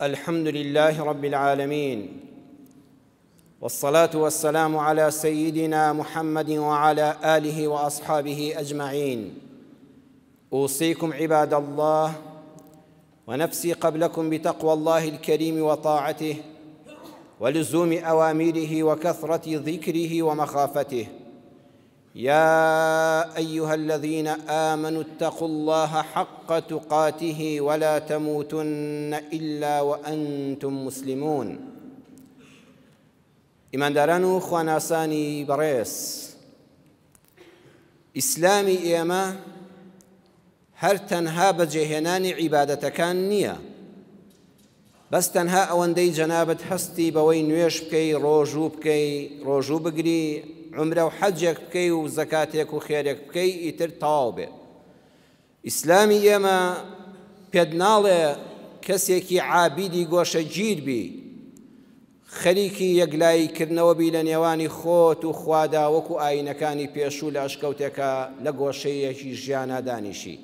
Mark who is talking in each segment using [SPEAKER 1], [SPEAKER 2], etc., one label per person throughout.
[SPEAKER 1] الحمد لله رب العالمين والصلاة والسلام على سيدنا محمد وعلى آله وأصحابه أجمعين أوصيكم عباد الله ونفسي قبلكم بتقوى الله الكريم وطاعته ولزوم أوامره وكثرة ذكره ومخافته يا أيها الذين آمنوا اتقوا الله حق تقاته ولا تموتن إلا وأنتم مسلمون. ئیمانداران و خواناسانی بەڕێز، ئیسلامی ئێمە هەر تەنها بەجێهێنانی عیبادەتەکان نییە، بەس تەنها ئەوەندەی جەنابت هەستی بەوەی نوێژ بکەی، ڕۆژوو بکەی، ڕۆژوو بگری، عومرە و حەجێک بکەی و زەکاتێک و خێرێک بکەی ئیتر تەواو بێ. ئیسلامی ئێمە پێت ناڵێ کەسێکی عابیدی گۆشەگیر بی، خەریکی یەکلایی کردنەوە بی لە نێوانی خۆت و خوادا وەکو ئایینەکانی پێشوو لە ئەشکەوتێکا لە گۆشەیەکی ژیانا دانیشی.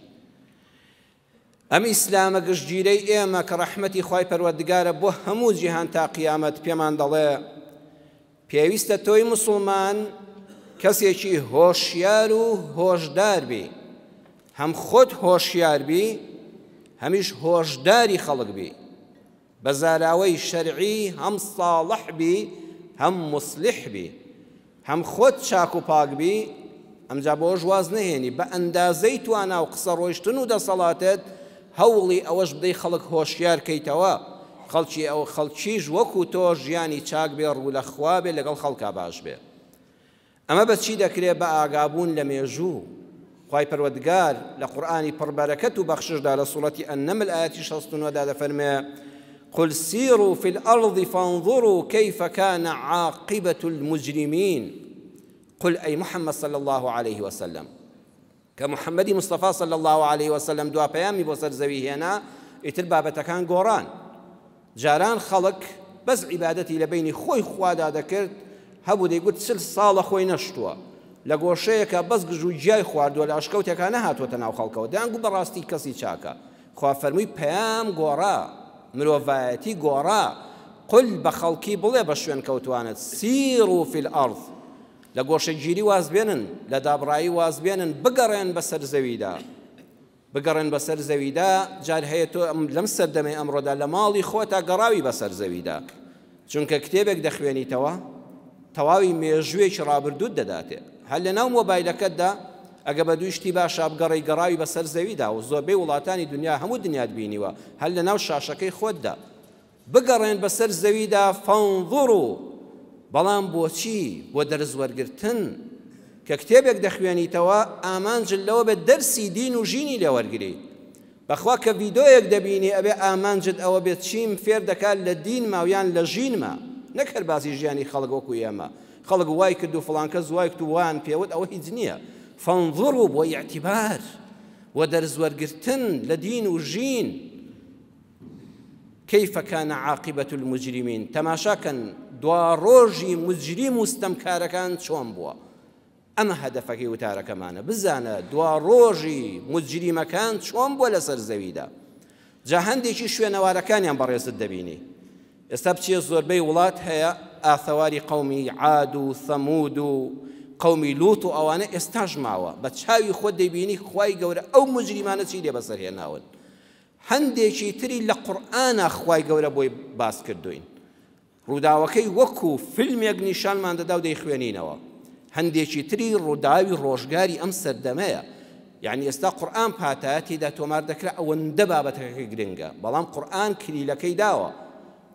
[SPEAKER 1] ئەم ئیسلامە گشتگیرەی ئێمە کە ڕەحمەتی خوای پەروەردگارە بۆ هەموو جیهان تا قیامەت پێمان دەڵێ پێویستە تۆی موسڵمان کەسێکی هۆشیار و هۆشدار بی، هەم خۆت هۆشیار بی هەمیش هۆشداری خەڵک بی، بە زاراوەی شەرعی هەم ساڵح بی هەم موسلیح بی، هەم خۆت چاک و پاک بی، ئەمجا بەوەش واز نەهێنی، بە ئەندازەی توانا و قسە ڕۆیشتن و دەسەڵاتت هەوڵی ئەوەش بدەی خەڵک هۆشیار کەیتەوە، خەڵکی ئەو خەڵکیش وەکو تۆ ژیانی چاک بێ ڕوو لە خوا بێ لەگەڵ خەڵکا باش بێ. ئەمە بە چی دەکرێ؟ بە ئاگابوون لە مێژوو. خوای پەروەردگار لە قورئانی پڕ بەرەکەت و بەخششدا لە سوڕەتی النمل ئایەتی 69 دا دەفەرموێ، قل سیروا فی الارض فانظروا کیف کان عاقبە المجرمین. قل ئەی محمد صلی اللە علیه وسلم. کە محمدی مستەفا صلی اللە علیه وسلم دوا پەیامی بۆ سەر زەوی هێنا ئیتر بابەتەکان گۆڕان. جاران خەڵک بەس عیبادەتی لە بەینی خۆی خوادا دەکرد، هەبوو دەیگوت چل ساڵە خۆی نەشتووە، لە گۆشەیەکا بەس گژ و گیای خواردووە، لە ئەشکەوتێکا نەهاتووەتە ناو خەڵکەوە، دەیانگوت بەڕاستی کەسی چاکە. خوا فەرمووی پەیام گۆڕا، مرۆڤایەتی گۆڕا، قل بە خەڵکی بڵێ بە شوێنکەوتووانت، سیروا فی الارض، لە گۆشەگیری وازبێنن، لە دابڕایی وازبێنن، بگەڕێن بەسەر زەویدا. بگەڕێن بەسەر زەویدا، جار هەیە تۆ لەم سەردەمەی ئەمڕۆدا لە ماڵی خۆتا گەڕاوی بەسەر زەویدا. چونکە کتێبێک دەخوێنیتەوە، تەواوی مێژوویەکی ڕابردووت دەداتێ. هەر لەناو مۆبایلەکەتدا ئەگە بە دووی شتی باشا بگەڕێی گەڕاوی بەسەر زەویدا و زۆربەی وڵاتانی دنیا هەموو دنیات بینیوە هەر لەناو شاشەکەی خۆتدا. بگەڕێن بەسەر زەویدا فانظروا، بەڵام بۆچی؟ بۆ دەرس وەرگرتن. کە کتێبێک دەخوێنیتەوە ئامانجت لەوە بێت دەرسی دین و ژینی لێ وەرگری. بەخوا کە ڤیدۆیەک دەبینی ئەبێ ئامانجت ئەوە بێت چیم فێر دەکات لە دینما و یان لە ژینما، نەک هەر باسی ژیانی خەڵک وەکو ئێمە خەڵک وای کرد و فڵان کەس وای کرد و وایان پێوت ئەوە هیچ نییە. فانظروا بۆ ئیعتیبار و دەرس وەرگرتن لە دین و ژین. کیف کان عاقبە المجرمین، تەماشا کەن دواڕۆژی موجریم و ستەمکارەکان چۆن بووە. ئەمە هەدەفەکەی وتارەکەمانە، بزانە دواڕۆژی موجریمەکان چۆن بووە لەسەر زەویدا. جا هەندێکی شوێنەوارەکانیان بەڕێزت دەبینی. ئێستا بچیە زۆربەی وڵات هەیە ئاثەواری قەومی عاد و ثەمود و قەومی لوط و ئەوانە ئێستاش ماوە، بە چاوی خۆت دەیبینی خوای گەورە ئەو موجریمانە چی لێ بەسەر هێناون. هەندێکی تری لە قورئانا خوای گەورە بۆی باس کردوین ڕووداوەکەی وەکو فیلمێک نیشانمان دەدا و دەیخوێنینەوە هەندێکی تری ڕووداوی ڕۆژگاری ئەم سەردەمەیە یعنی ئێستا قورئان پاتایە تێدا تۆمار دەکرا ئەوەندە بابەتەکە گرنگە بەڵام قورئان کلیلەکەی داوە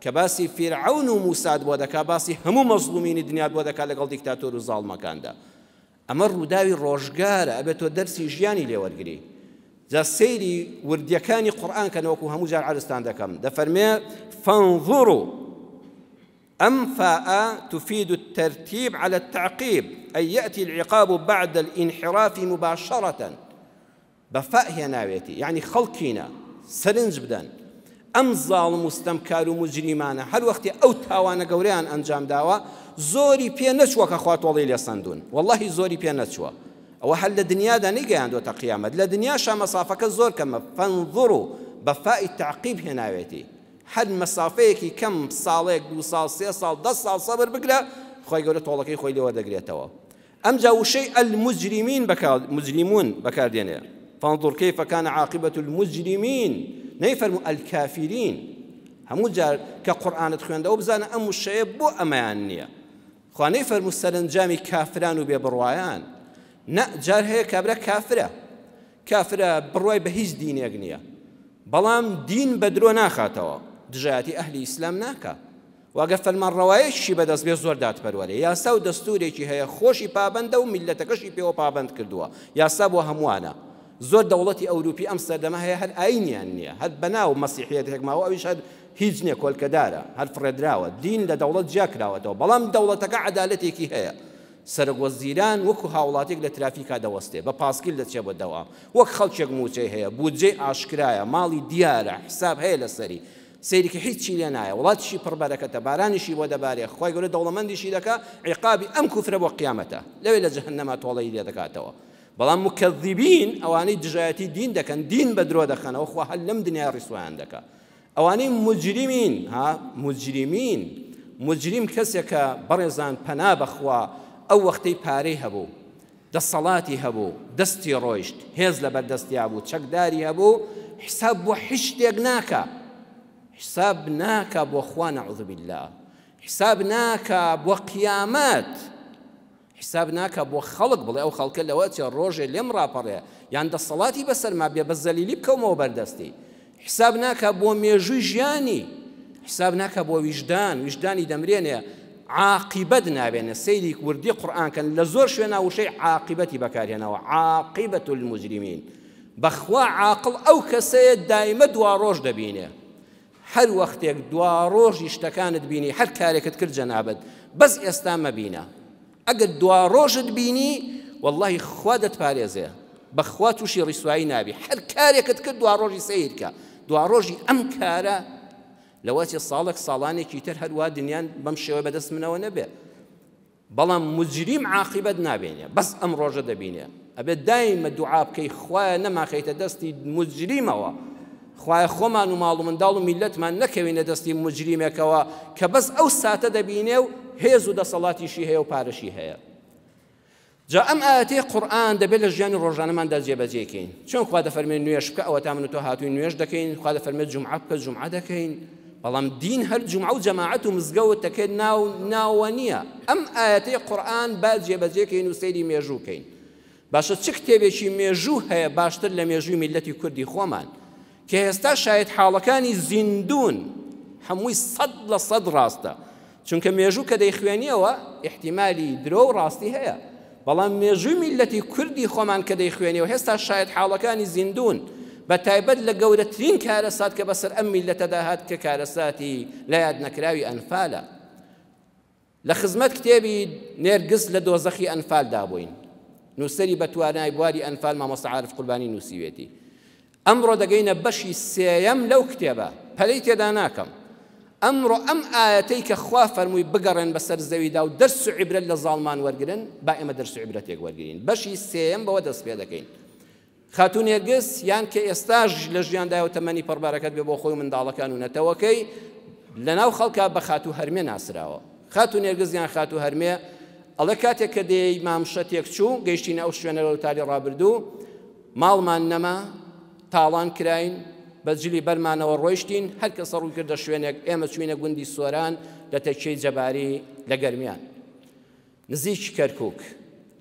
[SPEAKER 1] کە باسی فیرعەون و موسات بۆ دەکا باسی هەموو مەزڵومینی دنیات بۆ دەکا لەگەڵ دیکتاتۆر و زاڵمەکاندا ئەمە ڕووداوی ڕۆژگارە ئەبێت تۆ دەرسی ژیانی لێ وەرگری. جا سەیری وردیەکانی قورئان کەن وەکو هەموو جار عەرزتان دەکەم دەفەرمێ فانظروا ئەم فاء تفيد الترتيب على التعقيب أي يأتي العقاب بعد الانحراف مباشرة بە فاء هێناوێتی یەعنی خەڵکینە سەرنج بدەن ئەم زاڵم و ستەمکار و موجریمانە هەر وەختی ئەو تاوانە گەورەیان ئەنجام داوە زۆری پێ نەچووە کە خوا تۆڵەی لێ سەندوون وەڵڵاهی زۆری پێ نەچووە ئەوە هەر لە دنیادا نەیگەیاندۆتە قیامەت لە دنیاشا مەسافەکە زۆر کەمە فانظروا بە فاء تعقیب هێناوێتی. هەر مەسافەیەکی کەم ساڵێک دوو ساڵ سێ ساڵ دە ساڵ سەبر بگرە خوای گەورە تۆڵەکەی خۆی لێ وەردەگرێتەوە. ئەمجا وشەی المجرمین بەکار مجرمون بەکاردێنێ فانظر كيف كان عاقبة المجرمین نەیفەرموو الكافرین. هەموو جار کە قورئانت خوێندەوە بزانە ئەم وشەیە بۆ ئەمەیان نییە. خوا نەیفەرموو سەرەنجامی کافران و بێبڕوایان. نا جار هەیە کابرا کافرە کافرە بڕوای بە هیچ دینێک نییە بەڵام دین بە درۆ ناخاتەوە دژایەتی ئەهلی ئیسلام ناکا و ئەگەر فەرمانڕەوایەکیشی بەدەست بێ زۆر دادپەروەرە یاسا و دەستورێکی هەیە خۆشی پابەندە و میللەتەکەشی پێوە پابەند کردووە یاسا بۆ هەمووانە زۆر دەوڵەتی ئەوروپی ئەم سەردەمە هەیە هەر ئاینیان نییە هەر بەناو مەسیحیەتێک ماوە ئەویش هەر هیچ نییە کۆلکەدارە هەر فڕێدراوە دین لە دەوڵەت جیا کراوەتەوە بەڵام دەوڵەتەکە عەدالەتێکی هەیە سەرۆک وەزیران وەکو هاوڵاتیەک لە ترافیکا دەوەستێ بە پاسکیل دەچێ بۆ دەوام وەک خەڵکێک موچەی هەیە بودجەی ئاشکرایە ماڵی دیارە حساب هەیە لەسەری سەیری کە هیچی لێ نایە وڵاتیشی پڕ بەرەکەتە بارانیشی بۆ دەبارێ خوای گەورە دەوڵەمەندیشی دەکا عیقابی ئەم کوفرە بۆ قیامەتە لەوێ لە جەهەنەما تۆڵەی لێ دەکاتەوە بەڵام مکذبین ئەوانەی دژایەتی دین دەکەن دین بە درۆ دەخەنەوە خوا هەر لەم دنیای ڕیسوایان دەکا ئەوانەی مجرمین ها مجرمین مجرم کەسێکە بەڕێزان پەنا بەخوا ئەو وەختەی پارەی هەبوو دەسەڵاتی هەبوو، دەستی ڕۆیشت، هێز لەبەر دەستیا بوو، چەکداری هەبوو، حیساب بۆ هیچ شتێک ناکا، حیساب ناکا بۆ خوا نعوذ باللە، حیساب ناکا بۆ قیامەت، حیساب ناکا بۆ خەڵک بڵێ ئەو خەڵکە لەوە ئەچێ ڕۆژێ لێم ڕاپەڕێ یان دەسەڵاتی بەسەرما بێ بە زەلیلی بکەومەوە بەردەستی. حساب ناکا بۆ مێژووی ژیانی حساب ناکا بۆ ویژدان ویژدانی دەمرێنێ عاقیبەت نابێنێ سەیری وردی قورئان کەن لە زۆر شوێنا وشەی عاقیبەتی بەکارهێناوە عاقیبەت المجرمین بەخوا عاقڵ ئەو کەسەیە دایمە دواڕۆژ دەبینێ هەر وەختێک دواڕۆژی شتەکانت بینی هەر کارێکت کرد جەنابت بەس ئێستا مەبینە ئەگەر دواڕۆژت بینی وەڵاهی خوا دەتپارێزێ بەخوا تووشی ڕیسوایی نابی هەر کارێکت کرد دواڕۆژی سەیرکە دواڕۆژی ئەم کارە لەوەچێ ساڵێک ساڵانێکی تر هەروا دنیان بەم شێوە بەدەست منەوە نەبێ بەڵام مجریم عاقبەت نابینێ بەس ئەم ڕۆژە دەبینێ ئەبێت دایمە دوعا بکەی خوایە نەماخەیتە دەستی مجریمەوە خوایە خۆمان و ماڵ و منداڵ و میللەتمان نەکەوینە دەستی موجریمێکەوە کە بەس ئەو ساتە دەبینێ و هێز و دەسەڵاتیشی هەیە و پارەشی هەیە. جا ئەم ئایەتەی قورئان دەبێت لە ژیانی ڕۆژانەماندا جێبەجێ کەین. چۆن خوا دەفەرمێ نوێژ بکە ئەوەتا من و تۆ هاتووین نوێژ دەکەین، خوا دەفەرمێ جومعە بکە جومعە دەکەین. بەڵام دین هەر جومعە و جەماعەت و مزگەوت تەکێت ناو ناوە نییە. ئەم ئایەتەی قورئان با جێبەجێ کەین و سەیری مێژوو کەین. باشە چ کتێبێکی مێژوو هەیە باشتر لە مێژووی میللەتی کوردی خۆمان کە ئێستا شایەتحاڵەکانی زیندوون هەمووی 100% ڕاستە چونکە مێژوو کە دەیخوێنیەوە ئیحتیمالی درۆ و ڕاستی هەیە بەڵام مێژووی میللەتی کوردی خۆمان کە دەیخوێنیەوە هێستا شایەتحاڵەکانی زیندوون بە تایبەت لە گەورەترین کارەسات کە بەسەر ئەم میللەتەدا هات کە کارەساتی لە یاد نەکراوی ئەنفالە لە خزمەت کتێبی نێرگز لە دۆزەخی ئەنفال دا بووین. نووسەری بەتوانای بواری ئەنفال مامۆستا عارف قوربانی نووسیوێتی. ئەمڕۆ دەگەینە بەشی سێیەم لەو کتێبە. پەلەی تێدا ناکەم. ئەمڕۆ ئەم ئایەتەی کە خوا فەرمووی بگەڕێن بەسەر زەویدا و دەرس و عیبرەت لە زاڵمان وەرگرن، با ئێمە دەرس و عیبرەتێک وەرگرین. بەشی سێیەم بەوە دەست پێ دەکەین. خاتوو نێرگز یان کە ئێستاش لە ژیاندایە و تەمەنی پڕ بەرەکەت بێ بۆ خۆی و منداڵەکان و نەتەوەکەی، لەناو خەڵکا بە خاتوو هەرمێ ناسراوە. خاتوو نێرگز یان خاتوو هەرمێ ئەڵێ کاتێک کە دێی مامشە تێکچوو، گەیشتینە ئەو شوێنە لە تالی ڕابردوو، ماڵمان نەما، تاڵان کراین، بە جلی بەرمانەوە ڕۆیشتین، هەر کەسە ڕووی کردە شوێنێک، ئێمە چووینە گوندی سۆران لە تەکیەی جەباری لە گەرمیان. نزیکی کەرکوک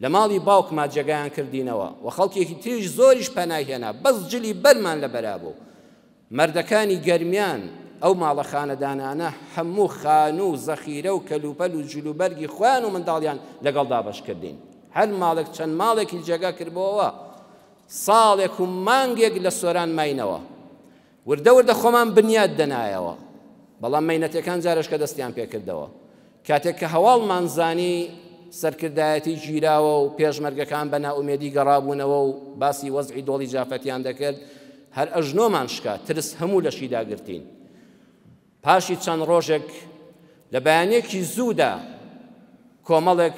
[SPEAKER 1] لە ماڵی باوکما جێگایان کردینەوە و خەڵکێکی تریش زۆریش پەنای هێنا بەس جلی بەرمان لە بەرا بوو مەردەکانی گەرمیان ئەو ماڵە خانەدانانە هەموو خانوو و زەخیرە و کەلوپەل و جلوبەرگی خۆیان و منداڵیان لەگەڵ دابەش کردین هەر ماڵێک چەند ماڵێکی جێگا کردبۆوە ساڵێک و مانگێک لە سۆران ماینەوە وردە وردە خۆمان بنیات دەنایەوە، بەڵام مەینەتەکان جارێشکە دەستیان پێکردەوە. کاتێک کە هەواڵمان زانی سەرکردایەتی گیراوە و پێشمەرگەکان بە نائومێدی گەڕابوونەوە و باسی وەزعی دۆڵی جافەتیان دەکرد، هەر ئەژنۆمان شکا، ترس هەموو لەشی داگرتین. پاشی چەند ڕۆژێک لە بەیانییەکی زوودا کۆمەڵێک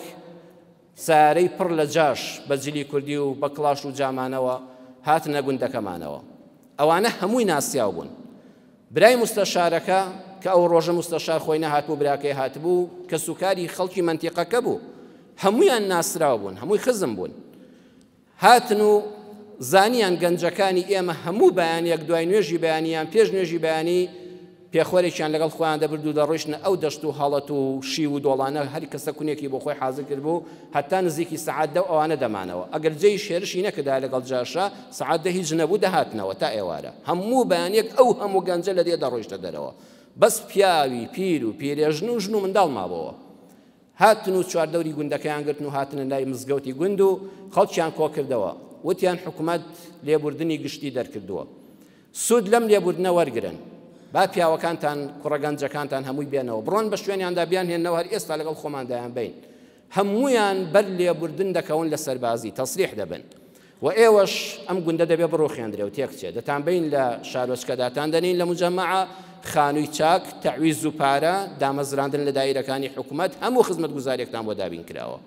[SPEAKER 1] سەیارەی پڕ لە جاش بە جلی کوردی و بە کڵاش و جامانەوە هاتنە گوندەکەمانەوە. ئەوانە هەمووی ناسیاو بوون. برای موستەشارەکە کە ئەو ڕۆژە موستەشار خۆی نەهاتبوو براکەی هاتبوو، کەسوکاری خەڵکی مەنتیقەکە بوو، هەموویان ناسراو بوون، هەمووی خزم بوون. هاتن و زانیان گەنجەکانی ئێمە هەموو بەیانیەک دوای نوێژی بەیانی یان پێش نوێژی بەیانی پێخۆرێکیان لەگەڵ خۆیان دەبرد و دەڕۆیشتنە ئەو دەشت و هەڵەت و شیو و دۆڵانە هەر کەسە کونێکی بۆ خۆی حازر کردبوو هەتا نزیکی سەعات دە و ئەوانە دەمانەوە ئەگەر جەیش هێرشی نەکردایە لەگەڵ جاشا سەعات دە هیچ نەبوو دەهاتنەوە تا ئێوارە هەموو بەیانیەک ئەو هەموو گەنجە لە دێ دەڕۆیشتە دەرەوە بەس پیاوی پیر و پیرێژن و ژن و منداڵ مابۆوە هاتن و چواردەوری گوندەکەیان گرتن و هاتنە لای مزگەوتی گوند و خەڵکیان کۆکردەوە وتیان حکومەت لێبوردنی گشتی دەرکردووە سوود لەم لێبوردنە وەرگرن با پیاوەکانتان کوڕە گەنجەکانتان هەمووی بێنەوە بڕۆن بە شوێنیاندا بیانهێننەوە هەر ئێستا لەگەڵ خۆمان دایانبەین هەموویان بەر لێبوردن دەکەون لە سەربازی تەسریح دەبن و ئێوەش ئەم گوندە دەبێ بڕوخێندرێ و تێکچێ دەتانبەین لە شارۆچکە داتان دەنین لە مجەمەعە خانووی چاک تەعویز و پارە دامەزراندن لە دایرەکانی حکومەت هەموو خزمەتگوزاریەکتان بۆ دابین کراوە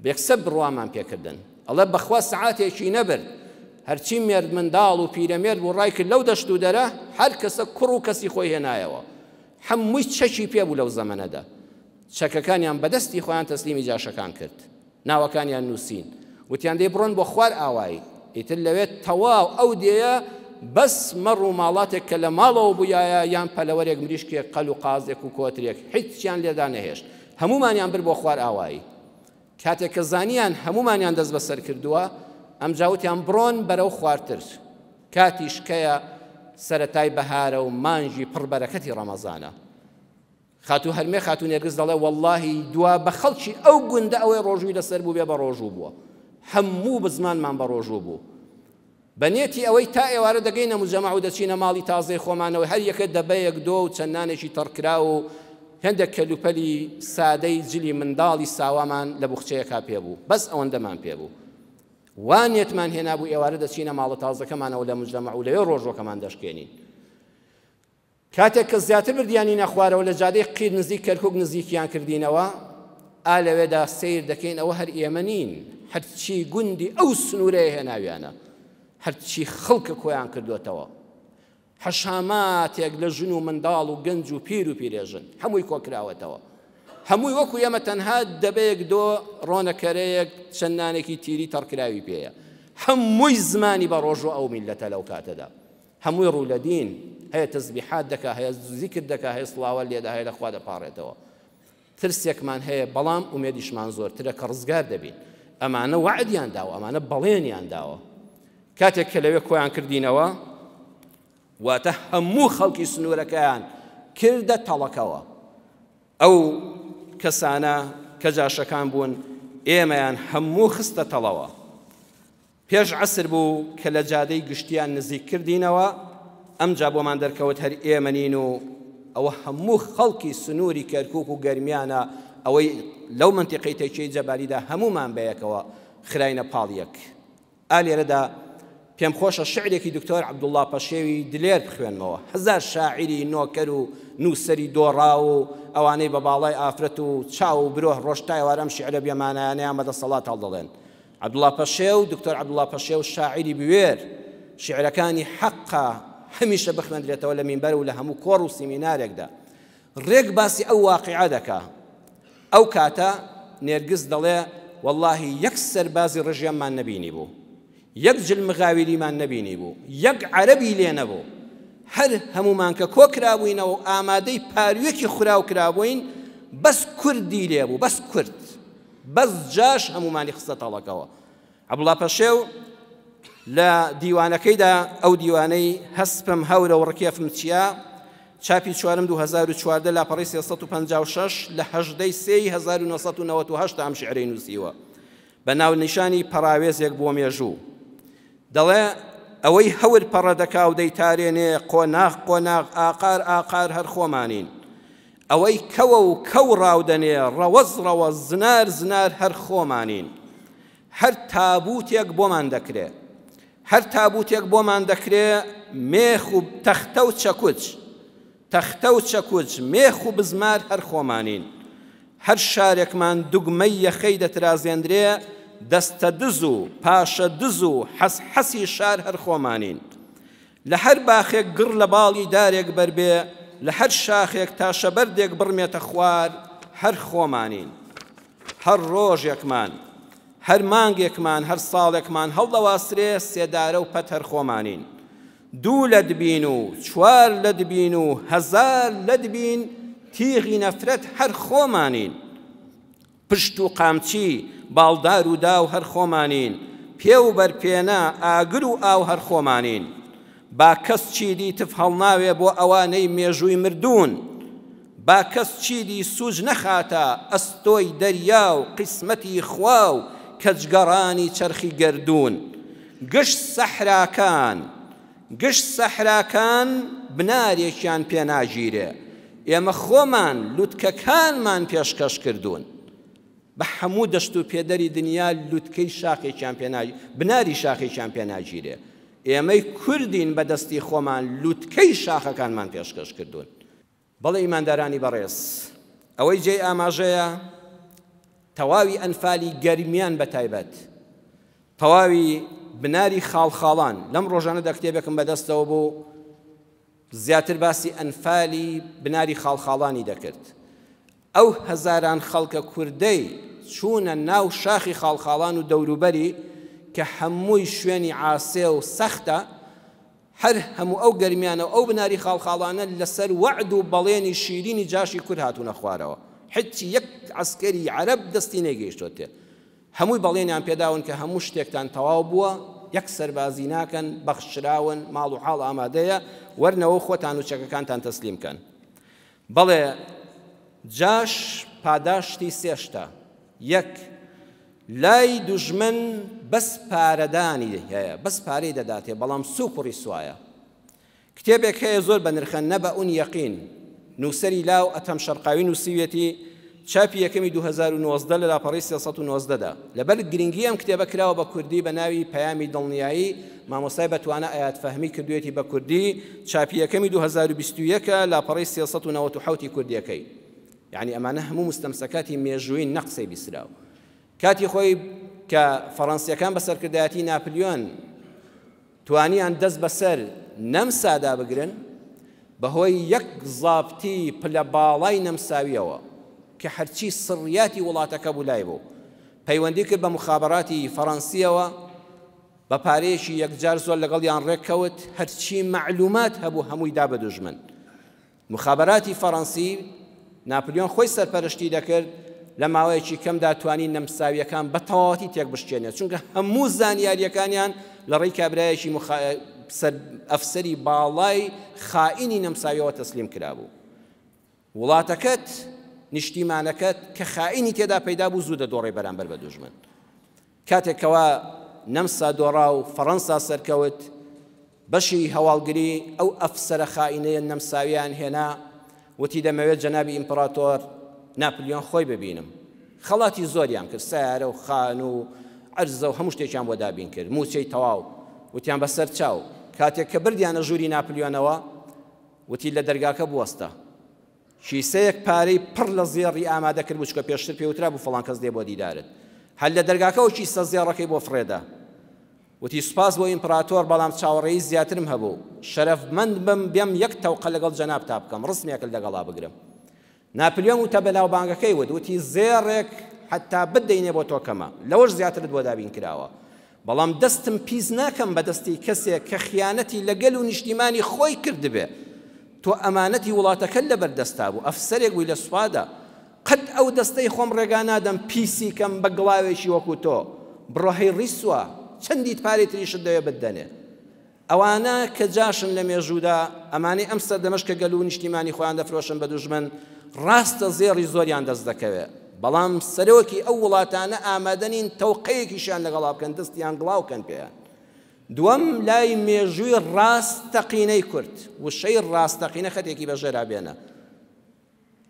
[SPEAKER 1] بێکسەر بڕوامان پێکردن ئەڵێ بەخوا سەعاتێکی نەبرد هەرچی مێرد منداڵ و پیرەمێرد بوو ڕای کرد لەو دەشت و دەرە هەر کەسە کوڕ و کەسی خۆی هێنایەوە هەمووی چەکی پێ بوو لەو زەمەنەدا چەکەکانیان بەدەستی خۆیان تەسلیمی جاشەکان کرد ناوەکانیان نووسین وتیان دەی بڕۆن بۆ خوار ئاوایی ئیتر لەوێ تەواو ئەو دێیە بەس مەڕ و ماڵاتێک کە لە ماڵەوە بوویایە یان پەلەوەرێک مریشکێک قەل و قازێک و کۆترێک هیچیان لێدا نەهێشت هەموومانیان برد بۆ خوار ئاوایی کاتێک کە زانیان هەموومانیان دەست بەسەر کردووە ئەمجا وتیان بڕۆن بەرەو خوارتر کاتیش کەیە سەرەتای بەهارە و مانگی پڕ بەرەکەتی ڕەمەزانە خاتوو هەرمێ خاتوو نێرگز دەڵێ وەڵڵاهی دوا بە خەڵکی ئەو گوندە ئەوەی ڕۆژووی لەسەر بوو بێ بە ڕۆژوو بووە هەموو بزمانمان بە ڕۆژوو بوو بە نێتی ئەوەی تا ئێوارە دەگەینە مجەمەع و دەچینە ماڵی تازەی خۆمانەوە هەر یەکە دەبەیەک دۆ و چەند نانێکی تەڕکراو و هێندێک کەلوپەلی سادەی جلی منداڵی ساوامان لە بوخچەیەکا پێ بوو بەس ئەوەندەمان پێ بوو وا نێتمان هێنابوو ئێوارە دەچینە ماڵە تازەکەمانەوە لە مجەمەع و لەوێ ڕۆژوەکەمان دەشکێنین. کاتێک کە زیاتر بردیانینە خوارەوە لە جادەی قیر نزیک کەرکوک نزیکیان کردینەوە، ئا لەوێدا سەیر دەکەین ئەوە هەر ئێمە نین، هەرچی گوندی ئەو سنوورەیە هێناویانە، هەرچی خەڵکە کۆیان کردۆتەوە، حەشاماتێک لە ژن و منداڵ و گەنج و پیر و پیرێژن هەمووی کۆکراوەتەوە. هەمووی وەکو ئێمە تەنها دەبەیەک دۆ ڕۆنەکەرەیەک چەند نانێکی تیری تەڕکراوی پێیە. هەمووی زمانی بە ڕۆژوو ئەو میللەتە لەو کاتەدا. هەمووی ڕوو لە دین، هەیە تەزبیحات دەکا، هەیە زیکر دەکا، هەیە سڵاوە لێدا، هەیە لە خوا دەپاڕێتەوە. ترسێکمان هەیە، بەڵام ئومێدیشمان زۆرترە کە ڕزگار دەبین. ئەمانە وەعدیان داوە، ئەمانە بەڵێنیان داوە. کاتێک کە لەوێ کۆیان کردینەوە، واتە هەموو خەڵکی سنوورەکەیان کردە تەڵەکەوە. ئەو کەسانە کە جاشەکان بوون، ئێمەیان هەموو خستە تەڵەوە. پێش عەسر بوو کە لە جادەی گشتیان نزیک کردینەوە، ئەمجا بۆمان دەرکەوت هەر ئێمە نین و ئەوە هەموو خەڵکی سنووری کەرکووک و گەرمیانە، ئەوەی لەو مەنتیقەی تەکیەی جەبالیدا هەموومان بەیەکەوە خراینە پاڵ یەک. ئا لێرەدا پێم خۆشە شیعرێکی دکتۆر عەبدوڵڵا پەشێوی دلێر بخوێنمەوە. هەزار شاعیری نۆکەر و نووسەری دۆڕاو و ئەوانەی بە باڵای ئافرەت و چاو و برۆ ڕۆژ تا ئێوارە ئەم شیعرە بێمانایانەیان بە دەسەڵات هەڵدەڵێن. عەبدوڵا پەشێو، دکتۆر عەبدوڵا پەشێو شاعیری بوێر، شیعرەکانی حەقە هەمیشە بخوێندرێتەوە لە مینبەر و لە هەموو کۆڕ و سیمینارێکدا. ڕێک باسی ئەو واقیعە دەکا. ئەو کاتە نێرگز دەڵێ وەڵاهی یەک سەربازی ڕژێممان نەبینیبوو. یەک جل مغاویریمان نەبینیبوو. یەک عەرەبی لێ نەبوو. هەر هەموومان کە کۆ کرابووینەوە و ئامادەی پاروویەکی خوراو کرابووین، بەس کوردی لێ بوو، بەس کورد. بەس جاش هەموومانی خستە تەڵەکەوە. عەبدوڵا پەشێو لە دیوانەکەیدا ئەو دیوانەی هەسپم هەورە و ڕکێفم چیا چاپی چوارم 2014 لاپەڕەی 356 لە هەژدەی سێی 1998 ئەم شیعرەی نووسیوە بە ناونیشانی پەڕاوێزێک بۆ مێژوو دەڵێ ئەوەی هەور پەڕە دەکا و دەیتارێنێ قۆناغ قۆناغ ئاقار ئاقار هەر خۆمانین ئەوەی کەوە و کەو ڕاودەنێ ڕەوەز ڕەوەز زنار زنار هەر خۆمانین هەر تابووتێک بۆمان دەکرێ هەر تابووتێک بۆمان دەکرێ مێخ و تەختە و چەکوچ تەختە و چەکوچ مێخ و بزمار هەر خۆمانین هەر شارێکمان دوگمەی یەخەی دەترازێندرێ دەستە دز و پاشە دز و حەس حەسی شار هەر خۆمانین. لە هەر باخێک گڕ لە باڵی دارێک بەربێ، لە هەر شاخێک تاشەبەردێک بڕمێتە خوار، هەر خۆمانین. هەر ڕۆژێکمان، هەر مانگێکمان، هەر ساڵێکمان هەڵدەواسرێ، سێدارە و پەت هەر خۆمانین. دوو لەت بین و چوار لەت بین و هەزار لەت بین، تیغی نەفرەت هەر خۆمانین. پشت و قامچی، باڵدار و داو هەر خۆمانین، پێ و بەرپێنە، ئاگر و ئاو هەر خۆمانین. با کەس چیدی تف هەڵناوێ بۆ ئەوانەی مێژووی مردوون، با کەس چیدی سووج نەخاتە ئەستۆی دەریا و قیسمەتی خوا و کەجگەڕانی چەرخی گەردوون. گشت سەحراکان، گشت سەحراکان بنارێکیان پێ ناگیرێ، ئێمە خۆمان لوتکەکانمان پێشکەش کردوون. بە هەموو دەشت و پێدەری دنیا لوتکەی شاخێکیان پێ نا بناری شاخێکیان پێ ناگیرێ. ئێمەی کوردین بە دەستی خۆمان لوتکەی شاخەکانمان پێشکەش کردوون. بەڵێ ئیماندارانی بەڕێز، ئەوەی جێی ئاماژەیە تەواوی ئەنفالی گەرمیان بە تایبەت تەواوی بناری خاڵخاڵان، لەم ڕۆژانەدا کتێبێکم بەدەستەوە بوو زیاتر باسی ئەنفالی بناری خاڵخاڵانی دەکرد. ئەو هەزاران خەڵکە کوردەی چوونە ناو شاخی خاڵخاڵان و دەوروبەری کە هەمووی شوێنی عاسێ و سەختە، هەر هەموو ئەو گەرمیانە و ئەو بناری خاڵخاڵانە لەسەر وەعد و بەڵێنی شیرینی جاشی کورد هاتوونە خوارەوە. حچی یەک عەسکەری عەرەب دەستی نەیگەیشتۆتێ. هەمووی بەڵێنیان پێداون کە هەموو شتێکتان تەواو بووە، یەک سەربازی ناکەن، بەخشراون، ماڵ و حاڵ ئامادەیە، وەرنەوە و خۆتان و چەکەکانتان تەسلیم کەن. بەڵێ جاش پاداشتی سێ شتە، یەک، لای دوژمن بەس پارەدانی هەیە، بەس پارەی دەداتێ بەڵام سوک و ڕیسوایە. کتێبێک هەیە زۆر بەنرخە نەبەئ یەقین، نووسەری لاو ئەتەم شەرقاوی نووسیویەتی، چاپی یەکەمی 2019 لە لاپەڕەی 319 دا. لەبەر گرنگی ئەم کتێبە کراوە بە کوردی بە ناوی پەیامی دڵنیایی، مامۆستای بەتوانا ئەیاد فەهمی کردوویەتی بە کوردی، چاپی یەکەمی 2021 ە، لاپەڕەی 397 ی کوردیەکەی. یەعنی ئەمانە هەموو موستەمسەکاتی مێژوویین نەک قسەی بیستراو. کاتی خۆی کە فەڕەنسیەکان بە سەرکردایەتی ناپلیۆن توانیان دەست بەسەر نەمسادا بگرن، بەهۆی یەک زابتی پلە باڵای نەمساویەوە کە هەرچی سڕیاتی وڵاتەکە بوو لای بوو، پەیوەندی کرد بە موخابەراتی فەڕەنسیەوە، بە پارەیەکی یەکجار زۆر لەگەڵیان ڕێککەوت، هەرچی مەعلومات هەبوو هەمووی دا بە دوژمن. موخابەراتی فەڕەنسی، ناپلیۆن خۆی سەرپەرشتی دەکرد، لە ماوەیەکی کەمدا توانی نەمساوییەکان بە تەواوەتی تێکبشکێنێت، چونکە هەموو زانیارییەکانیان لە ڕێی کابرایەکی ئەفسەری باڵای خائینی نەمساوییەوە تەسلیم کرابوو. وڵاتەکەت، نیشتیمانەکەت کە خائینی تێدا پەیدا بوو زوو دەدۆڕێی بەرامبەر بە دوژمن. کاتێک کەوا نەمسا دۆڕا و فەڕەنسا سەرکەوت، بەشی هەواڵگری ئەو ئەفسەرە خائینەیە نەمساوییان هێنا، وتی دەمەوێت جەنابی ئیمپڕاتۆر ناپلیۆن خۆی ببینم. خەڵاتی زۆریان کرد، سەیارە و خانوو و عەرزە و هەموو شتێکیان بۆ دابین کرد، مووچەی تەواو. وتیان بەسەر چاو. کاتێک کە بردیانە ژووری ناپلیۆنەوە، وتی لە دەرگاکە بوەستە. کیسەیەک پارەی پڕ لە زێڕی ئامادە کردبوو، چونکە پێشتر پێی وترابوو فڵان کەس دێ بۆ دیدارت. هەر لە دەرگاکەوە کیسە زێڕەکەی بۆ فڕێدا. وتی سوپاس بۆ ئیمپراتۆر، بەڵام چاوەڕێی زیاترم هەبوو. شەرەفمەند بم بێم یەک تەوقە لەگەڵ جەنابتا بکەم، ڕسمێکت لەگەڵا بگرم. ناپلیۆن وتە بەناوبانگەکەی وت، وتی زێڕێک حەتا بتدەینێ بۆ تۆ کەمە، لەوەش زیاترت بۆ دابین کراوە. بەڵام دەستم پیس ناکەم بە دەستی کەسێک کە خیانەتی لە گەل و نیشتیمانی خۆی کردبێ. تۆ ئەمانەتی وڵاتەکەت لەبەر دەستا بوو، ئەفسەرێک بووی لە سوپادا. قەت ئەو دەستەی خۆم ڕێگا نادەم پیسی کەم بە گڵاوێکی وەکو تۆ. بڕۆ هەی ڕیسوا، چەندیت پارەی تریشت دەوێ بتدەنێ. ئەوانە کە جاشن لە مێژوودا، ئەمانەی ئەم سەردەمەش کە گەل و نیشتیمانی خۆیان دەفرۆشن بە دوژمن، ڕاستە زێڕی زۆریان دەست دەکەوێ، بەڵام سەرۆکی ئەو وڵاتانە ئامادە نین تەوقەیەکیشیان لەگەڵا بکەن، دەستیان گڵاو کەن پێیان. دووەم، لای مێژووی ڕاستەقینەی کورد، وشەی ڕاستەقینە خەتێکی بە ژێرا بێنە.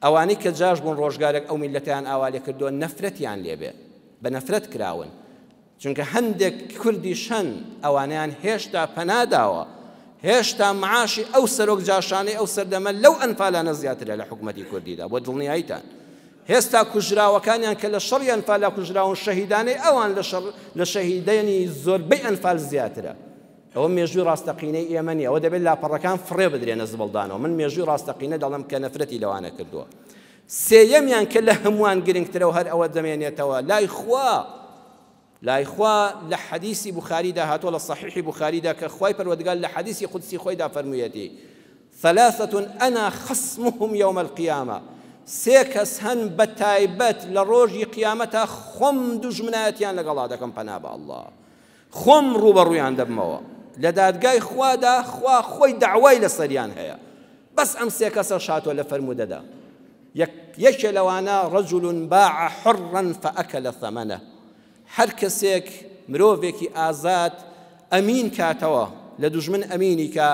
[SPEAKER 1] ئەوانەی کە جاش بوون ڕۆژگارێک ئەو میللەتەیان ئاوا لێ کردووە نەفرەتیان لێ بێ بە نەفرەت کراون چونکە هەندێک کوردیش هەن ئەوانەیان هێشتا پەنا داوە هێشتا معاشی ئەو سەرۆک جاشانەی ئەو سەردەمە لەو ئەنفالانە زیاترە لە حکومەتی کوردیدا بۆ دڵنیاییتان هێستا کوژراوەکانیان کە لە شەڕی ئەنفالا کوژراون شەهیدانەی ئەوان لە شەڕ لە شەهیدانی زۆربەی ئەنفال زیاترە. ئەوە مێژووی ڕاستەقینەی ئێمە نییە، ئەوە دەبێت لاپەڕەکان فڕێ بدرێنە زبڵدانەوە. من مێژووی ڕاستەقینە دەڵێم کە نەفرەتی لەوانە کردووە. سێیەمیان کە لە هەمووان گرنگترە و هەر ئەوە دەمێنێتەوە لای خوا، لای خوا لە حەدیسی بوخاریدا هاتووە، لە صحیحی بوخاریدا کە خوای پەروەردگار لە حەدیسی قودسی خۆیدا فەرموویەتی ثلاثة أنا خصمهم يوم القيامة، سێ کەس هەن بە تایبەت لە ڕۆژی قیامەتا خۆم دوژمنایەتیان لەگەڵا دەکەم، پەنا بە اللە خۆم ڕووبەڕوویان دەبمەوە لە دادگای خوادا، خوا خۆی دەعوای لەسەریان هەیە. بەس ئەم سێ کەسەش هاتووە لە فەرموودەدا، یەکێ لەوانە رجل باع حرا فأکل ثمنه، هەر کەسێک مرۆڤێکی ئازاد ئەمین کاتەوە لە دوژمن، ئەمینی کا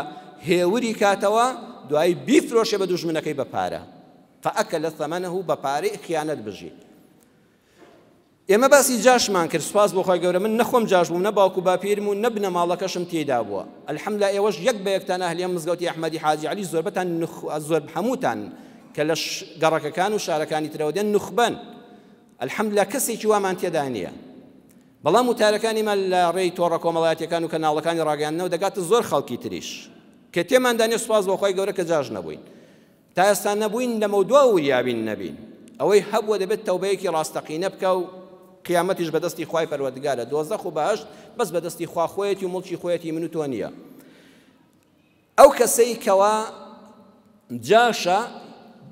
[SPEAKER 1] هێوری کاتەوە، دوایی بیفرۆشێ بە دوژمنەکەی بە پارە، فأکل ثمنه، بە پارەی خیانەت بژی. ئێمە باسی جاشمان کرد، سوپاس بۆ خوای گەورە من نە خۆم جاش بووم، نە باوک و باپیرم و نە بنەماڵەکەشم تێیدا بووە. الحمدللە ئێوەش یەک بە یەکتان ئەهلی ئەم مزگەوتی ئەحمەدی حاجی عەلی زۆربەتان نخ زۆر هەمووتان کە لە گەڕەکەکان و شارەکانی ترەوە دێن نوخبەن. الحمدللە کەسێکی وامان تێدا نییە. بەڵام وتارەکانیمان لە ڕێی تۆڕە کۆمەڵایەتیەکان و کەناڵەکانی ڕاگەیاندنەوە دەگاتە زۆر خەڵکی تریش کە تێماندا نییە. سوپاس بۆ خوای گەورە کە جاش نەبووین. تا ئێستا نەبووین، لەمەودوا وریابین نەبین. ئەوەی هەبووە دەبێت تەوبەیەکی ڕاستەقینە بکا و قیامەتیش بەدەستی خوای پەروەردگارە، دۆزەخ و بەهەشت بەس بەدەستی خوا خۆیەتی و موڵکی خۆیەتی من و تۆ نییە. ئەو کەسەی کەوا جاشە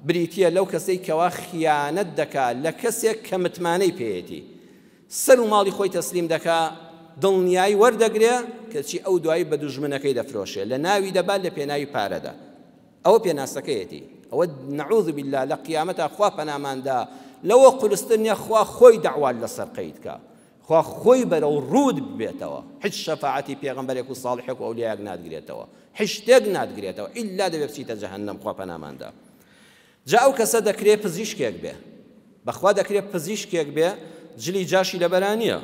[SPEAKER 1] بریتییە لەو کەسەی کەوا خیانەت دەکا لە کەسێک کە متمانەی پێیەتی، سەر و ماڵی خۆی تەسلیم دەکا، دڵنیایی وەردەگرێ، کەچی ئەو دوایی بە دوژمنەکەی دەفرۆشێ، لە ناوی دەبا لە پێناوی پارەدا. ئەوە پێناسەکەیەتی. ئەوە نعوذ باللە لە قیامەتا خوا پەنامان دا لەوە قورستر نیە خوا خۆی دەعوات لەسەر قەید کا، خوا خۆی بەرەو ڕووت ببێتەوە، هیچ شەفاعەتی پێغەمبەرێک و ساڵحێک و ئەولیایەک ناتگرێتەوە، هیچ شتێک ناتگرێتەوە ئیلا دەبێ بچیتە جەهەنەم خوا پەنامان دا. جا ئەو کەسە دەکرێ پزیشکێک بێ، بەخوا دەکرێ پزیشکێک بێ جلی جاشی لەبەرا نییە،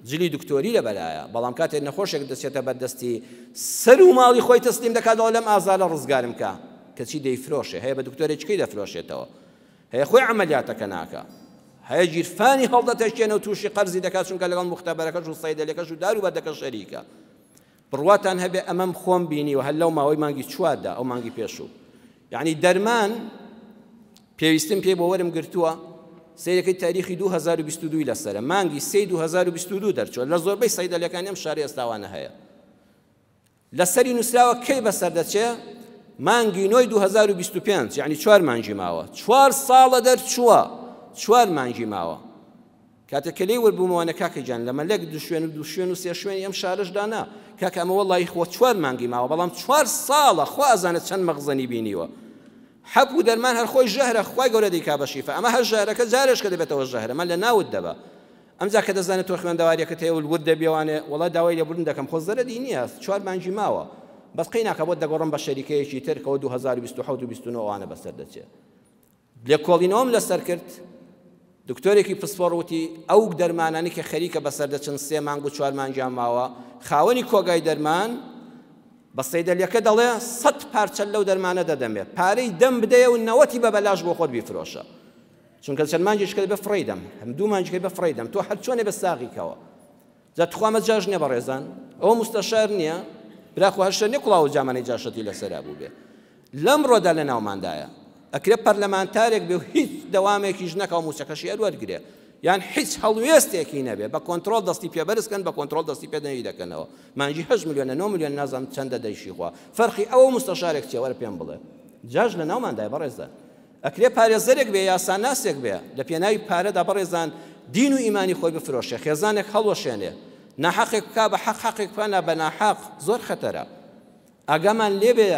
[SPEAKER 1] جلی دکتۆری لەبەرایە، بەڵام کاتێک نەخۆشێک دەچێتە بەردەستی سەر و ماڵی خۆی تەسلیم دەکات دەڵێ لەم ئازارە ڕزگارم کە، کەچی دەیفرۆشێ، هەیە بە دکتۆرێکیکەی دەفرۆشێتەوە، هەیە خۆی عەمەلیاتەکە ناکا، هەیە گیرفانی هەڵدەتەکێنە و تووشی قەرزی دەکات چونکە لەگەڵ موختەبەرەکەش و سەیدەلەکەش و دار و بەردەکە شەریکە. بڕواتان هەبێ ئەمەم خۆم بینیوە هەر لەو ماوەی مانگی چواردا، ئەو مانگی پێشوو، یعنی دەرمان پێویستم پێ بۆ وەرم گرتووە، سەیرەکەی تاریخی 2022 لەسەرە، مانگی سێی 2022 دەرچووە، لە زۆربەی سەیدەلەکانی ئەم شارە ئێستاوانە هەیە، لەسەری نووسراوە کەی بەسەر دەچێ، مانگی نۆی 2025، یعنی چوار مانگی ماوە، چوار ساڵە دەرچووە، چوار مانگی ماوە. کاتێک کە لێی ورد بوومەوە نە کاکە گیان لە مەلەک دوو شوێن و دوو شوێن و سێ شوێنی ئەم شارەشدا نا کاکە ئەمە وەڵڵاهی خۆ چوار مانگی ماوە بەڵام چوار ساڵە خوا ئەزانێت چەند مەخزەنی بینیوە. حەپ و دەرمان هەر خۆی ژەهرە خوای گەورە دەیکا بە شیفا ئەمە هەر ژەهرەکە جارێشکە دەبێتەوە ژەهرە مە لە ناوت دەبا. ئەمجا کە دەزانێت تۆ خوێندەواریەکەت هەیە و ورد دەبیەوانێ وەڵا داوای لێبوردن دەکەم خۆ زەرەدی نییە چوار مانگی ماوە بەس قەی ناکا بۆت دەگۆڕم بە شەریکەیەکی تر کەوە 2027 و 29 ئەوانە بەسەر دەچێ. لێکۆڵینەوەم لەسەر کرد، دکتۆرێکی پسپۆڕ وتی ئەو دەرمانانەی کە خەریکە بەسەر دەچن سێ مانگ و چوار مانگیان ماوە، خاوەنی کۆگای دەرمان بە سەیدەلیەکە دەڵێ سەد پارچە لەو دەرمانە دەدەمێ، پارەی دەم بدەیە و نەوەتی بە بەلاش بۆ خۆت بیفرۆشە. چونکە چەند مانگێکی کە دەبێ فڕێی دەم، هەم دوو مانگی کە دەبێ فڕێی دەم، تۆ هەر چۆنێ بێ ساغی کەوە. جا تخوا مە جاش نیە بەڕێزان؟ ئەوە موستەشار نیە؟ برا خۆ هەر شتێ نیە کوڵاو و جامانەی جاشەتی لەسەرا بووبێ. لەمڕۆدا لە ناوماندایە. ئەکرێ پەرلەمانتارێک بێ و هیچ دەوامێکیش نەکا و مووچەکەشی هەر وەرگرێ. یان هیچ هەڵوێستێکی نەبێ. بە کۆنترۆڵ دەستی پێ بەرز کەن، بە کۆنترۆڵ دەستی پێ نەوی دەکەنەوە. مانگی هەشت ملیۆنە، نۆ ملیۆنە نازانم چەندە دەیشی خوا. فەرقی ئەوە و موستەشارێک چیە؟ وەرە پێم بڵێ. جاش لە ناوماندایە بەڕێزان. ئەکرێ پارێزەرێک بێ، یاساناسێک بێ، لە پێناوی پارەدا بەڕێزان دین و ئیمانی خۆی بفرۆشێ، خێزانێک هەڵوەشێنێ، ناحەقێک بکا بە حەق، حەقێک بکا نا بە ناحەق، زۆر خەتەرە. ئاگامان لێبێ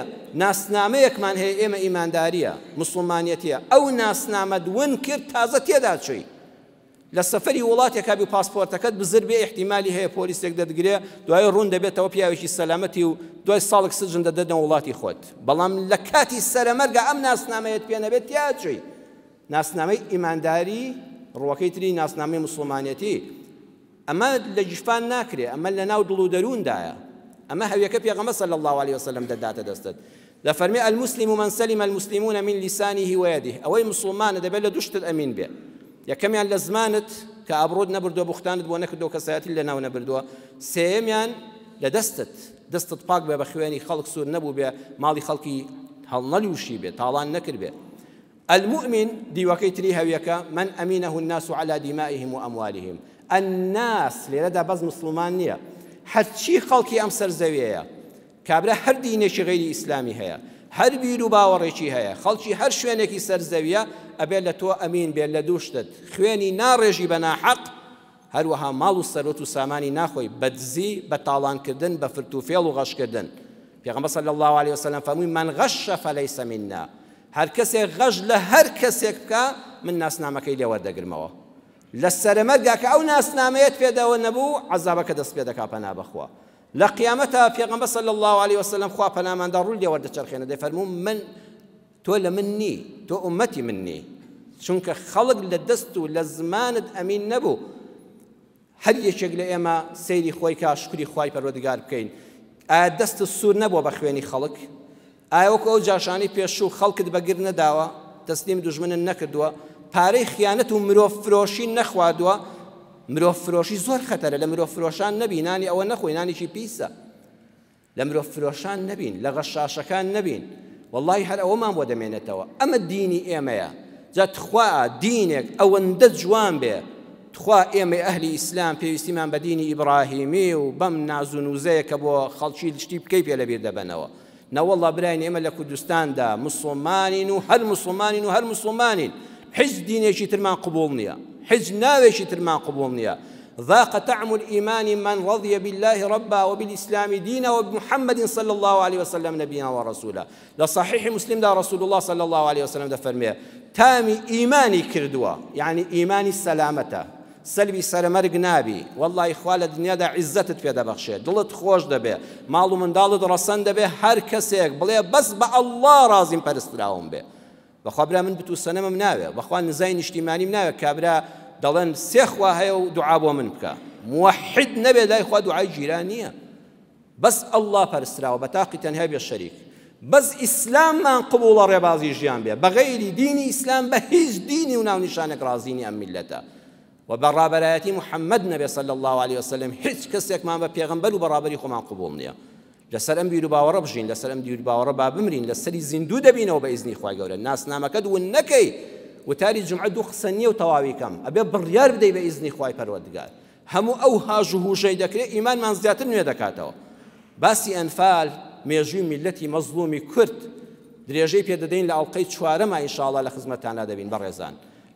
[SPEAKER 1] ناسنامەیەکمان هەیە ئێمە ئیماندارییە، موسڵمانیەتیە، ئەو ناسنامەت ون کرد تازە تێدا چووی. لە سەفەری وڵاتێکا بی و پاسپۆرتەکەت بزر بێ ئیحتیمالی هەیە پۆلیسێک دەتگرێ دوای ڕوون دەبێتەوە پیاوێکی سەلامەتی و دوای ساڵێک سجن دەدەنەوە وڵاتی خۆت بەڵام لە کاتی سەرەمەرگا ئەم ناسنامەیەت پێ نەبێت تیا چووی ناسنامەی ئیمانداری ڕووەکەی تری ناسنامەی موسڵمانێتی ئەمە لە گیرفان ناکرێ ئەمە لە ناو دڵ و دەرووندایە ئەمە هەویەکە پێغەمبەر صلی الله علیه وسلم دەداتە دەستت دەفەرمێ المسلم من سلم المسلمون من لسانه ویده ئەوەی موسڵمانە دەبێت لە دوو شتت ئەمین بێ یەکەمیان لە زمانت کە ئابڕوت نەبردووە بوختانت بۆ نەکردووە کەسایەتیت لەناو نەبردووە سێیەمیان لە دەستت. دەستت پاک بێ بە خوێنی خەڵک سوور نەبوو بێ ماڵی خەڵکی هەڵنەلووشی بێ تاڵان نەکرد بێ. المؤمن دیوەکەی تری هەویەکە من امینه الناس علی دمائهم و اموالهم الناس لێرەدا بەس مسلمان نییە هەرچی خەڵکی ئەم سەر زەویەیە کابرا هەر دینێکی غەیری ئیسلامی هەیە هەر بیر و باوەڕێکی هەیە خەڵکی هەر شوێنێکی سەر زەویە ئەبێت لە تۆ ئەمین بێت لە دوو شتت خوێنی ناڕێژی بە ناحەق هەروەها ماڵ و سەروەت و سامانی ناخۆی بە دزی، بە تاڵانکردن، بە فرت و فێڵ و غەشکردن. پێغەمبەر صلی اللە علیە وسلم فەرمووی من غش فلیس منا، هەر کەسێک غەش لە هەر کەسێک بکا من ناسنامەکەی لێ وەردەگرمەوە. لە سەرەمەرگا کە ئەو ناسنامەیەت پێدەوە نەبوو عەزابەکە دەست پێ دەکا پەنا بەخوا. لە قیامەتا پێغەمبەر صلی اللە علیە وسلم خوا پەناماندا ڕووی لێ وەردەچەرخێنێ دەیفەرموو من تۆ لە من نی، تۆ ئوممەتی من نی، چونکە خەڵک لە دەست و لە زمانت ئەمین نەبوو. هەر یەکێک لە ئێمە سەیری خۆی کا شوکری خوای پەروەردگار بکەین. ئایا دەستت سوور نەبووە بە خوێنی خەڵک؟ ئایا وەکو ئەو جاشانەی پێشوو خەڵکت بە گر نەداوە؟ تەسلیم دوژمنت نەکردووە؟ پارەی خیانەت و مرۆڤ فرۆشی نەخواردووە؟ مرۆڤ فرۆشی زۆر خەتەرە، لە مرۆڤ فرۆشان نەبی، نانی ئەوە نەخۆی، نانێکی پیسە. لە مرۆڤ فرۆشان نەبین، لە غەشاشەکان نەبین، وەڵاهی هەر ئەوەمان بۆ دەمێنێتەوە، ئەمە دینی ئێمەیە، جا تخوا دینێک ئەوەندە جوان بێ، تخوا ئێمەی ئەهلی ئیسلام پێویستیمان بە دینی ئیبراهیمی و بەم ناز و نوزەیە کە بۆ خەڵکی شتی بکەی پێ لەبیر دەبەنەوە. نەوەڵڵا براین ئێمە لە کوردستاندا موسڵمانین و هەر موسڵمانین و هەر موسڵمانین، هیچ دینێکی ترمان قبوڵ نییە، هیچ ناوێکی ترمان قبوڵ نییە. ذاق طعم الإیمان من رضی بالله ربا وبالإسلام دینا وبمحمد صلی الله علیه وسلم نبیا ورسولا. لە صحیح مسلمدا رسول الله صلی الله علیه وسلم دەفەرموێ تامی ئیمانی کردووە، یعنی ئیمانی سەلامەتە، سەلبی سەرەمەرگ نابی، وەڵڵاهی خوا لە دنیادا عیزەتت پێ دەبەخشێ، دڵت خۆش دەبێ، ماڵ و منداڵت ڕەسەن دەبێ، هەر کەسێک بڵێ بەس بە ئەڵڵا ڕازیم پەرستراوم بێ، بەخوا برا من بت و سەنەمم ناوێ، بەخوا نزای نیشتیمانیم ناوێ، کابرا دەڵێن سێ خوا هەیە و دوعا بۆ من بکە، موەحید نەبێ لای خوا دوعای گیرا نییە. بەس اللە پەرستراوە بە تاقی تەنها بێ شەریک بەس ئیسلاممان قبوڵە ڕێبازی ژیان بێ بە غەیری دینی ئیسلام بە هیچ دینی و ناونیشانێک ڕازی نی ئەم میللەتە و بە ڕابەرایەتی محەممەد نەبێ صلی الله علیه وسلم هیچ کەسێکمان بە پێغەمبەر و بە ڕابەری خۆمان قبوڵ نییە لەسەر ئەم بیر و باوەڕە بژین لەسەر ئەم بیر و باوەڕە با بمرین لەسەری زیندوو دەبینەوە بە ئیزنی خوای گەورە ناسنامەکەت ون نەکەی وتاری جمعە دوو قسە نییە و تەواوی کەم ئەبێ بڕیار بدەی بە ئیزنی خوای پەروەردگار هەموو ئەو هاژ و هوژەی دەکرێت ئیمانمان زیاتر نوێ دەکاتەوە. باسی ئەنفال، مێژووی میللەتی مەزڵومی کورد درێژەی پێ دەدەین لە ئەڵقەی چوارەما ان شاء اللە لە خزمەتتانا دەبین بەڕێزان.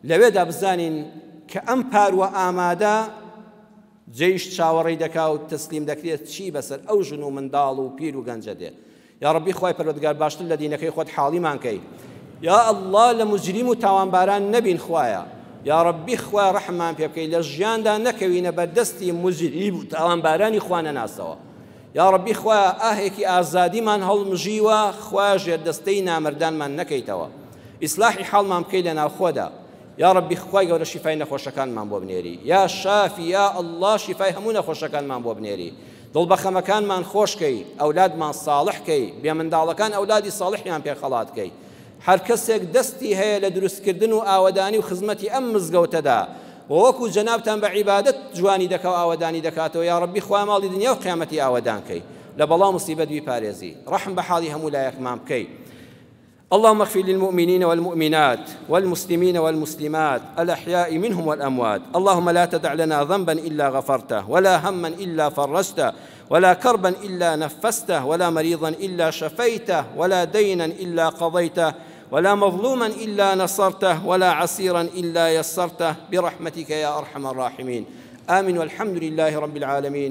[SPEAKER 1] لەوێدا بزانین کە ئەم پارووە ئامادە جەیش چاوەڕێی دەکا و تەسلیم دەکرێت چی بەسەر ئەو ژن و منداڵ و پیر و گەنجە دێ. یاڕەبی خوای پەروەردگار باشتر لە دینەکەی خۆت حاڵیمان کەی یا اللە لە موجریم و تاوانباران نەبین خوایە یاڕەبی خوایە ڕەحممان پێ بکەی لە ژیاندا نەکەوینە بەردەستی موجریم و تاوانبارانی خوا نەناسەوە یاڕەبی خوایە ئاهێکی ئازادیمان هەڵمژیوە خوایە ژێردەستەی نامەردانمان نەکەیتەوە ئیسلاحی حاڵمان بکەی لە ناوخۆدا یاڕەبی خوای گەورە شیفای نەخۆشەکانمان بۆ بنێری یا شافی یا اللە شیفای هەموو نەخۆشەکانمان بۆ بنێری دڵ بە خەمەکانمان خۆش کەی ئەولادمان ساڵح کەی بێ منداڵەکان ئەولادی ساڵحیان پێ خەڵات کەی هەر کەسێک دەستی هەیە لە دروستکردن و ئاوەدانی و خزمەتی ئەم مزگەوتەدا و وەکو جەنابتان بە عیبادەت جوانی دەکا و ئاوەدانی دەکاتەوە یا ڕەبی خوا ماڵی دنیا و قیامەتی ئاوەدان کەی لە بەڵا و مصیبەت بیپارێزی ڕەحم بە حاڵی هەموو لایەکمان بکەی اللهم اغفر للمؤمنين والمؤمنات والمسلمين والمسلمات الأحياء منهم والأموات اللهم لا تدع لنا ذنبا إلا غفرته ولا هما إلا فرجته ولا كربا إلا نفسته ولا مريضا إلا شفيته ولا دينا إلا قضيته ولا مظلوما إلا نصرته ولا عسيرا إلا يسرته برحمتك يا أرحم الراحمين آمين والحمد لله رب العالمين.